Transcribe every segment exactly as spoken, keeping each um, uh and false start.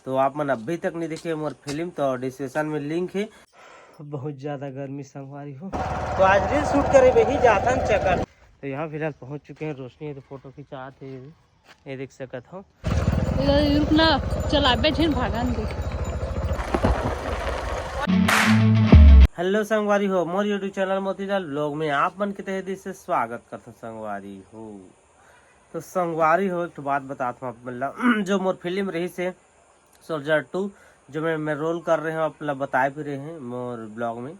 तो आप मन अभी तक नहीं देखे मोर फिल्म, तो डिस्क्रिप्शन में लिंक है। बहुत ज्यादा गर्मी संगवारी हो, तो आज रील शूट करे बर ही जाथन चकर। तो यहाँ फिलहाल पहुँच चुके हैं, रोशनी है तो फोटो खिंचात है, ये देख सकत हो। ए, रुक ना, चल आबे झिन भागन दे। हेलो संगवारी हो, मोर YouTube चैनल मोतीलाल ब्लॉग में आप मन के तहे दिल से स्वागत करथों संगवारी हो। तो संगवारी हो, एक ठो बात बतात हूँ आप मन ला, जो मोर फिल्म रहिस हे सोल्जर टू, जो मैं, मैं रोल कर रहे हूँ, आप ला बताए भी रहे हैं मोर ब्लॉग में।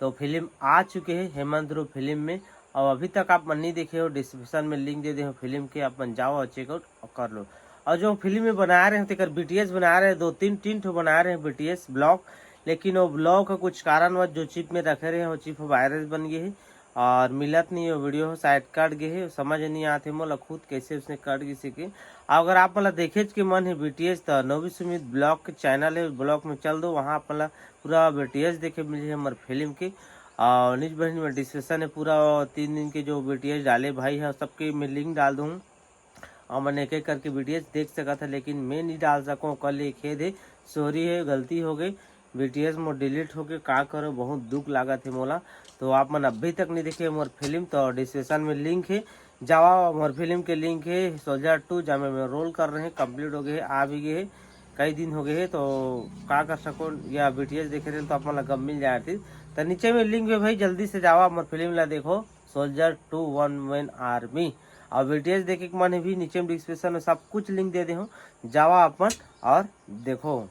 तो फिल्म आ चुके हैं हेमंत ध्रुव फिल्म में, और अभी तक आप मन नहीं देखे हो, डिस्क्रिप्शन में लिंक दे दे हो फिल्म के, आप मन जाओ और चेकआउट कर लो। और जो फिल्म में बना रहे हैं, तेकर बीटीएस बना रहे हैं, दो तीन, तीन ठो बना रहे हैं बीटीएस ब्लॉग, लेकिन वो ब्लॉग का कुछ कारणवश जो चिप में रखे रहे हैं, वो चिप वायरस बन गए है और मिलत नहीं, वो वीडियो शायद कट गए है, समझ नहीं आते मोला खुद कैसे उसने कट गई से के। अगर आप मन ला देखेच के मन है बीटीएस, तो नवी सुमित ब्लॉग के चैनल है, ब्लॉग में चल दो, वहाँ आप मन ला पूरा बीटीएस देखे मिल जाए हमारे फिल्म के। और निज बहन में डिस्क्रिप्शन है पूरा, तीन दिन के जो बीटीएस डाले भाई है, सबके मैं लिंक डाल दूँ। हमन एक एक करके बीटीएस देख सकत है, लेकिन मैं नहीं डाल सकूँ, कल ये खेद है, सॉरी है, गलती हो गई। बीटीएस मोर डिलीट होके का करो, बहुत दुख लागत है मोला। तो आप मन अभी तक नहीं देखे मोर फिल्म, तो डिस्क्रिप्शन में लिंक है, जावा, मोर फिल्म के लिंक है सोल्जर टू, जहाँ में मैं रोल कर रहे हैं, कंप्लीट हो गए है, आ भी गए है, कई दिन हो गए है। तो का कर सको, या बीटीएस देखे रहे तो आप मन ला गम मिल जाए थी। तो नीचे में लिंक है भाई, जल्दी से जावा मोर फिल्म ला देखो, soldier to one man army. और बीटीएस देखे के मन है भी, नीचे में डिस्क्रिप्शन में सब कुछ लिंक दे दे हूँ, जावा अपन और देखो।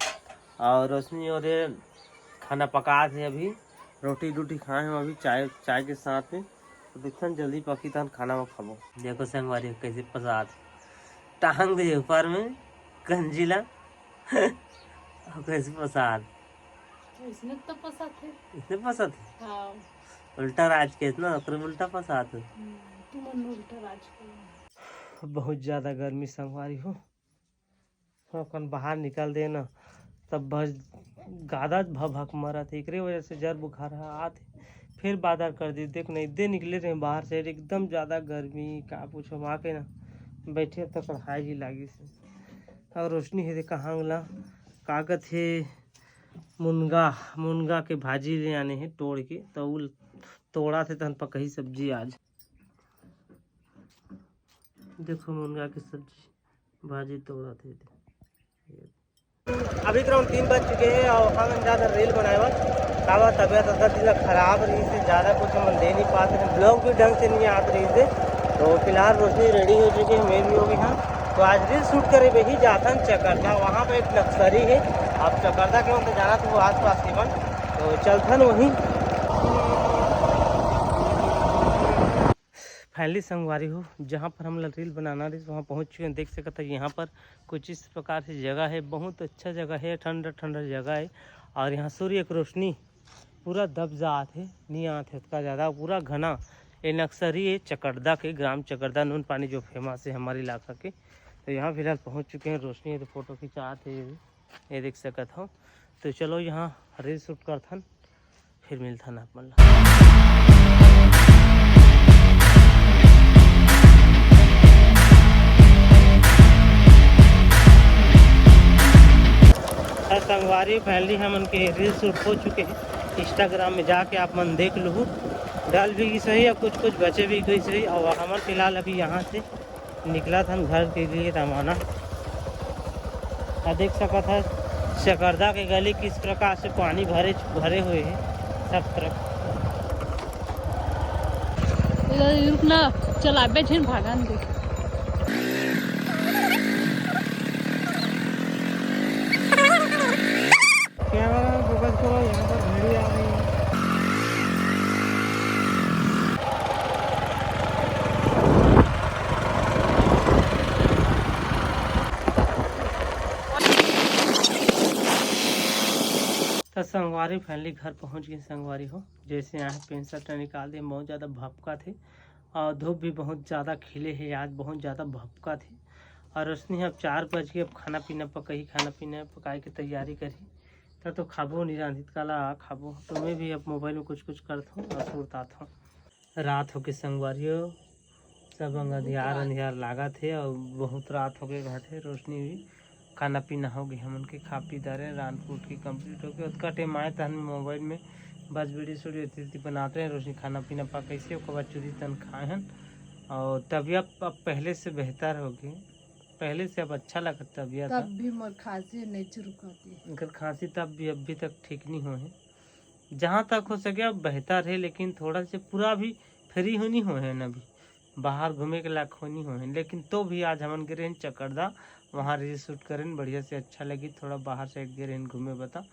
और रोशनी और ये खाना पकात है अभी, रोटी डूटी खाए हम अभी चाय, चाय के साथ में। तो देखथन जल्दी पकी तहन खाना में खाबो। देखो संगवारी कैसे पसात, टांग दे ऊपर में गंजी ला। और कैसे पसात, इसने तो पसात है। इसने पसात है? हाँ। उल्टा राज के ना, ओकरे में उल्टा पसात है। हम्म, तुमन उल्टा राज के। बहुत ज्यादा गर्मी संगवारी हो, अपन बाहर निकल दे ना, तब बस गादा भभक मरत है, एकरे वजह से जर बुखार ह आत है। फिर बादर कर दी, देख नहीं दे निकले रहे बाहर से, एकदम ज्यादा गर्मी, का पूछो, वहाँ के ना बैठे तो कढ़ाई जी लागी से। और रोशनी है, देखा हांगला कागत है, मुनगा, मुनगा के भाजी ले आने हैं तोड़ के, तो उ तोड़ा थे तहन पकही सब्जी आज। देखो मुनगा के सब्जी भाजी तोड़ा थे। अभी करीब तीन बज चुके हैं और हम अंदाज रील बनाए बर, काबर तबियत अदर दिन खराब रही से ज़्यादा कुछ हम दे नहीं पाते हैं, ब्लॉग भी ढंग से नहीं आते रही से। तो फिलहाल रोशनी रेडी हो चुकी है, मैं भी हो गई हाँ। तो आज रील शूट करे बर ही जाथन चकरदा, वहाँ पे एक नक्सरी है। आप चकरदा के वहाँ जाना तो वो आस पास के बन, तो चलथन वहीं। फाइनली संगवारी हो, जहाँ पर हमला रील बनाना रही वहाँ पहुँच चुके हैं। देख सकत है यहाँ पर कुछ इस प्रकार से जगह है, बहुत अच्छा जगह है, ठंडा ठंडा जगह है। और यहाँ सूर्य की रोशनी पूरा दब जात है, नहीं आत है उतना ज़्यादा, पूरा घना। ये नक्सरी है चकरदा के, ग्राम चकरदा नून पानी जो फेमस है हमारे इलाका के। तो यहाँ फिलहाल पहुँच चुके हैं, रोशनी है तो फोटो खिंचात है, ये देख सकत हो। तो चलो यहाँ रील शूट करथन, फिर मिलथन आप मन ला। हाँ संगवारी, फाइनली हमन के रील शूट हो चुके हैं। इंस्टाग्राम में जाके आप मन देख लूहू, डल भी सही और कुछ कुछ बचे भी गई सही। और हमन फिलहाल अभी यहाँ से निकलत हन घर के लिए रवाना। आ देख सकत है चकरदा के गली किस प्रकार से पानी भरे, भरे हुए हैं सब तरफ। ए, रुक ना, चलाबे झिन भागन दे। कैमरा में फोकस करो, यहाँ पर घड़ी आ रही है। तो संगवारी, फाइनली घर पहुँच गए संगवारी हो। जैसे यहाँ पेंट शर्ट निकाल दे, बहुत ज़्यादा भपका थे और धूप भी बहुत ज़्यादा खिले है आज, बहुत ज़्यादा भपका थे। और उसने अब चार बज के, अब खाना पीना पकही, खाना पीना पकाए के तैयारी करी। त तो खाबो नहीं रांधित काला आ खाबो, तो मैं भी अब मोबाइल में कुछ कुछ करत हूँ और सुरतात हूँ। रात होके संगवारी हो, सब अंग अंधियार अंधियार लागत हे और बहुत रात होके कहत हे, रोशनी भी खाना पीना हो गए, हमन के खा पी डारे, रांध कूट के कंप्लीट हो गए। उतका टाइम आए तहन मोबाइल में बस वीडियो सूडियो एती एती बनात रहे, रोशनी खाना पीना पा कैसे, ओकर बाद चुरी तन खाए हन। और तबियत अब पहले से बेहतर हो गई, पहले से अब अच्छा लगता तबियत। तब भी मोर खांसी नहीं रुकती। उनकर खांसी तब भी अभी तक ठीक नहीं हुए हैं। जहाँ तक हो सके अब बेहतर है, लेकिन थोड़ा से पूरा भी फ्री हो नहीं हुए हैं अभी, बाहर घूमे के लायक हो नहीं हुए हैं। लेकिन तो भी आज हमन गे रहेन चकरदा, वहाँ रील शूट करेन, बढ़िया से अच्छा लगी। थोड़ा बाहर साइड गे रहेन घूमे बता।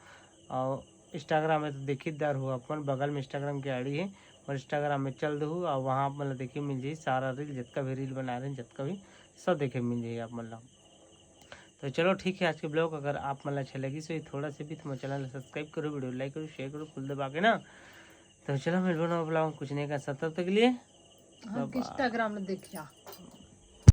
और इंस्टाग्राम में तो देखी दार हो अपन, बगल में इंस्टाग्राम के आईडी है, और इंस्टाग्राम में चल दहू और वहाँ आप मन ला देखे मिल जाही सारा रील, जतका भी रील बना रहे हैं, जतका भी, सब देखे मिल जाही आप मन ला। तो चलो ठीक है, आज के ब्लॉग अगर आप मन ला अच्छा लगी सो थोड़ा से भी तो चैनल सब्सक्राइब करो, वीडियो लाइक करो, शेयर करो, फुल दबा के ना। तो चलो मिलबो नवा ब्लॉग कुछ नहीं कर सकता तब तक के लिए हाँ, बाय। इंस्टाग्राम में देखिया।